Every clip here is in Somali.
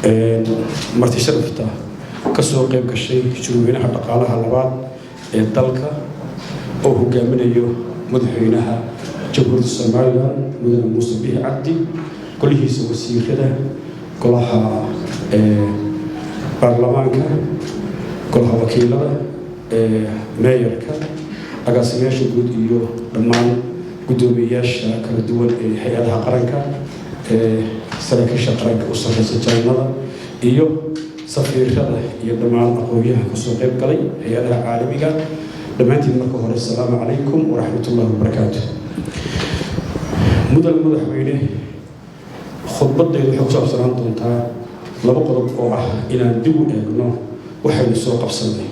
Marti sharafta ka soo qayb gashay shirweynaha dhaqaalaha labaad ee dalka oo hogaaminayo madaxweynaha Jamhuuriyadda Somaliland, Mudane Muuse Biixi Cabdi, golihiisa wasiirada, golaha baarlamaanka, golaha wakiilada, meeyarka, agaasimayaasha guud iyo dhammaan guddoomiyeyaasha kala duwan ee hay-adaha qaranka, saraakiisha qaranka u sarreysa, jaamada iyo safiirada iyo dhammaan aqoon-yahan kasoo qayb galay, hay-adaha caalamiga, dhammaantiin marka hore asalaamu calaykum waraxmatullahi wabarakaatu. Mudan madaxweyne, khudbadaydu waxay ku saabsanaan doontaa laba qodob oo ah inaan dib u eegno waxaynu soo qabsannay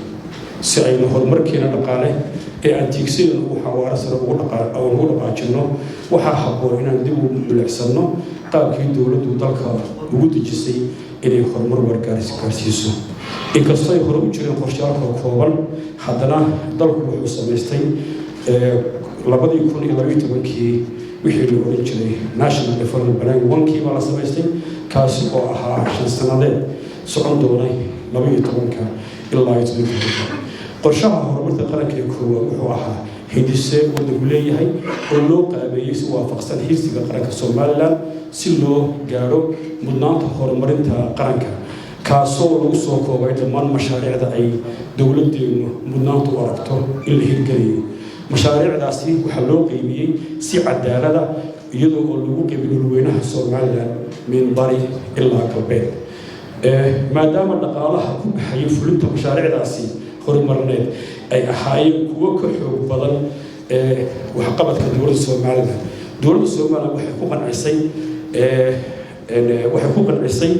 si aynu horumarkeena dhaqaale ee aan tiigsanayno ugu xawaaro sare ugu dhaqaajinno. Waxaa habboon inaan dib u milicsanno qaabkii dowladdu dalka ugu dejisay inay horumar wargaarsiiso. Inkastoo ay hore u jireen qorshayaal kooban, haddana dalku wuxuu samaystay 2012-kii wixii la odhan jiray National Development Plan one-kii baa la samaystay, kaasi oo ahaa 5 sanadeed socon doonay 12-ka ilaa iyo 10-ka. Qorshaha horumarka qaranka ee koowaad wuxuu ahaa hindise waddanku leeyahay oo loo qaabeeyey si waafaqsan higsiga qaranka Somaliland si loo gaadho mudnaanta horumarinta qaranka, kaasoo lagu soo koobay dhammaan mashaariicda ay dowladdeenu mudnaanta u aragto in la hirgeliyo. Mashaariicdaasi waxaa loo qeybiyey si cadaalada, iyadoo oo lagu qeybiyey dhulweynaha Somaliland min bari ilaa galbeed. Maadaama dhaqaalaha ku baxaya fulinta mashaariicdaasi horumarineed ay ahaayeen kuwo ka xoog badan waxqabadka dowladda Somaliland, dowladda Somaliland waxay ku qancisay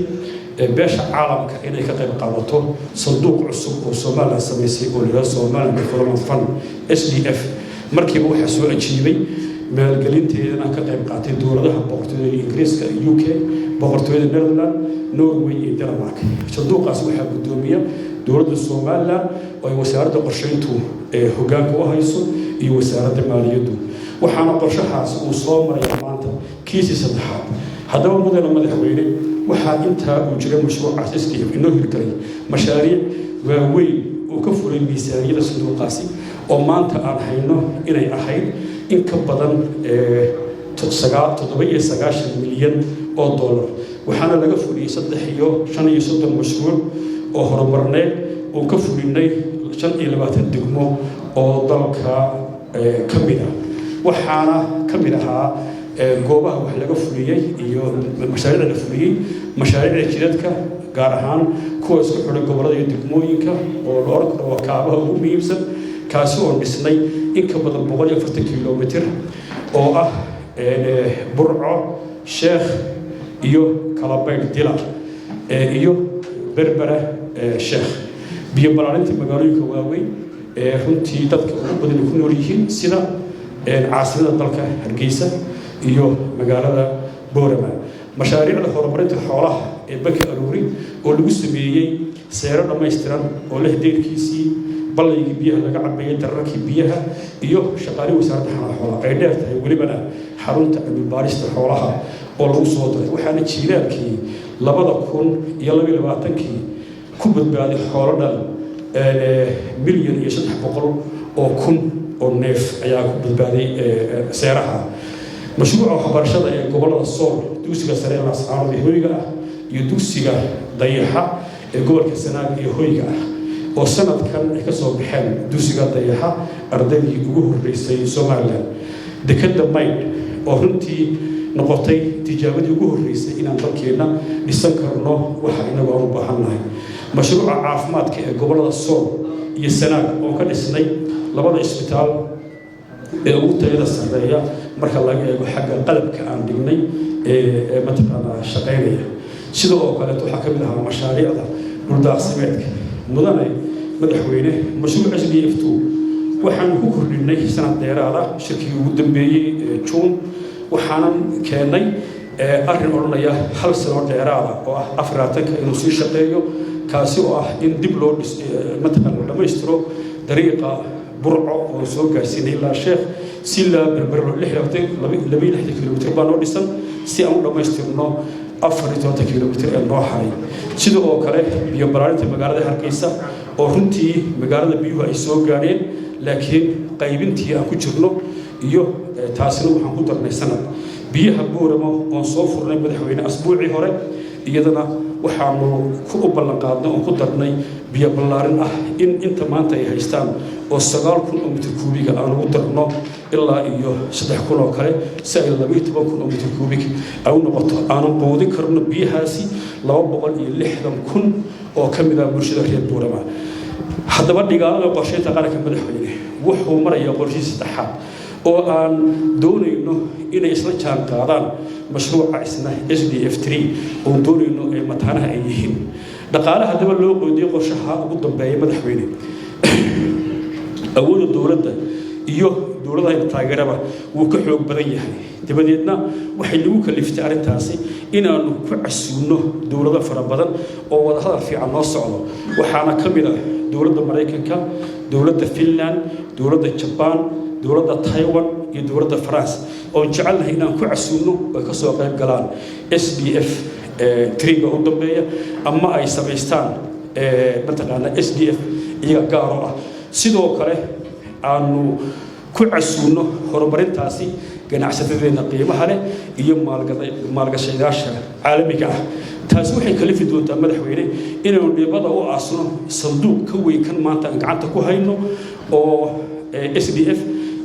beesha caalamka inay ka qayb qaadato sanduuq cusub oo Somaliland samaysay oo la yidhahdo Somaliland Development Fund, SDF. Markiiba waxaa soo ajiibay, maalgelinteedana ka qayb qaatay dowladaha Boqortooyada Ingiriiska, UK, Boqortooyada Netherland, Norway iyo Denmark. Sanduuqaas waxaa guddoomiya dowladda Somaliland oo ay wasaaradda qorsheyntu hoggaanka u hayso iyo wasaaradda maaliyaddu, waxaana qorshahaas uu soo maraya maanta kiisii saddexaad. Haddaba, mudane madaxweyne, waxaa intaa uu jiray mashruucaas SDF inoo hirgalay mashaariic waaweyn oo ka furay miisaaniyada sanduuqaasi, oo maanta aan hayno inay ahayd in ka badan 97 milyan oo dollar. Waxaana laga fuliyey 335 mashruuc oo horumarneed oo ka fulinay 25 degmo oo dalka ka mid ah. Waxaana ka mid ahaa goobaha wax laga fuliyey iyo mashaariicda la fuliyey mashaariicda jidadka, gaar ahaan kuwa isku xidhay gobollada iyo degmooyinka, oo la odhan karo waa kaabaha ugu muhiimsan, kaasi oo dhisnay in ka badan 140 kilomitir oo ah Burco, Sheekh iyo Kalabaydh, Dila iyo Berbera, Sheekh, biyo balaarinta magaalooyinka waaweyn ee runtii dadka ugu badan ku nool yihiin, sida caasimada dalka Hargeysa iyo magaalada Boorama, mashaariicda horumarinta xoolaha ee Banka Aroori oo lagu sameeyey seero dhammaystiran oo leh deyrkiisii, ballaygii biyaha laga cabeeyey, dararkii biyaha iyo shaqaalihii wasaaradda xanaanada xoolaha ay dheer tahay, welibana xarunta cilmi baarista xoolaha oo lagu soo daray. Waxaana jiilaalkii 2022-kii ku badbaaday xoolo dhan 1,300,000 oo neef ayaa ku badbaaday seeraha. Mashruuca waxbarashada ee gobollada Sool, dugsiga sare ee Laascaanood ee hoyga ah iyo dugsiga Dayaxa ee gobolka Sanaag ee hoyga ah, oo sanadkan ay ka soo baxeen dugsiga Dayaxa ardaydii ugu horreysay Somaliland, dekadda Maydh oo runtii noqotay tijaabadii ugu horreysay inaan dalkeenna dhisan karno waxa inagu aan u baahannahay, mashruuca caafimaadka ee gobollada Sool iyo Sanaag oo ka dhisnay labada isbitaal ee ugu tayada sarreeya marka laga eego xagga qalabka aan dhignay ee mataqaanaa shaqaynaya. Sidoo oo kaleeto waxaa ka mid ahaa mashaariicda dhuldaaqsimeedka. Mudane madaxweyne, mashruuc SDF 2 waxaanu ku kordhinay sanad dheeraada shirkigii ugu dambeeyey ee Juun, waxaanan keennay arrin odhanaya hal sano dheeraada oo ah 24-ka inuu sii shaqeeyo, kaasi oo ah in dib loo dhis mataqaana la dhammaystiro dariiqa Burco oo soo gaarsiinay ilaa Sheekh si ilaa Berbero, 62 kilomitir baa noo dhisan si aan u dhammaystirno. 74 kilomitir ee noo haray. Sida oo kale biyo balaarinta magaalada Hargeysa, oo runtii magaalada biyuhu ay soo gaadheen, laakiin qaybintii aan ku jirno iyo taasina waxaan ku darnay sanad. Biyaha Booramo oon soo furnay, madaxweyne, asbuucii hore, iyadana waxaanu ku u ballanqaadnay oon ku darnay biyo ballaarin ah in inta maanta ay haystaan oo 9000 oo mitir kuubiga aan ugu darno ilaa iyo 3000 oo kale, si ay 12,000 oo mitir kuubig ay u noqoto, aanan quudin karno biyahaasi 260,000 oo ka mid ah bulshada reer Boorama. Haddaba dhigaalada qorsheynta qaranka, madaxweyne, wuxuu marayaa qorshihii saddexaad oo aan doonayno inay isla jaan qaadaan mashruuca isna SDF 3, oon doonayno ee mataanaha ay yihiin. Dhaqaalaha haddaba loo qoodiyey qorshaha ugu dambeeya, madaxweyne, awoodda dowladda iyo dowladaha taageeraba wuu ka xoog badan yahay. Dabadeedna waxay nagu kaliftay arrintaasi inaannu ku casuunno dowlado fara badan oo wadahadal fiican noo socdo. Waxaana ka mid ah dowladda Maraykanka, dowladda Finland, dowladda Jabaan, dowladda Taiwan iyo dowladda France, oon jecelnahay inaan ku casuunno oo ka soo qayb galaan SDF 3-ga u dambeeya, ama ay samaystaan mataqaana SDF iyaga gaaro ah. Sidoo kale aanu ku casuunno horumarintaasi ganacsatadeenna qiimaha leh iyo maalgashayaasha caalamiga ah. Taasi waxay kalifi doontaa, madaxweyne, inaynu dhibada u aasno sanduuq ka weyn kan maanta aan gacanta ku hayno, oo SDF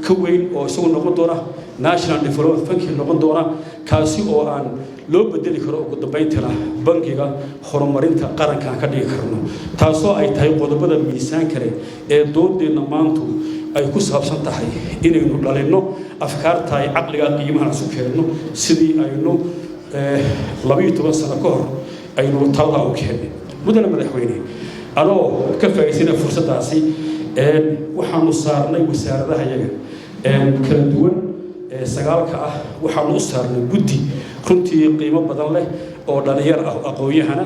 ka weyn, oo isagu noqon doona National Development Fund-ki noqon doona, kaasi oo aan loo bedeli karo ugu dambayntana Bangiga Horumarinta Qaranka aan ka dhigi karno. Taasoo ay tahay qodobada miisaan kale ee doodeenna maantu ay ku saabsan tahay, inaynu dhalinno afkaarta ay caqliga qiimahan isu keenno sidii aynu 12 sano ka hor aynu talada u keennay. Mudane madaxweyne, anoo ka faa'iidsana fursaddaasi, waxaanu saarnay wasaaradaha yaga kala duwan sagaalka ah, waxaanu u saarnay guddi runtii qiimo badan leh oo dhalinyar ah, aqoon-yahana.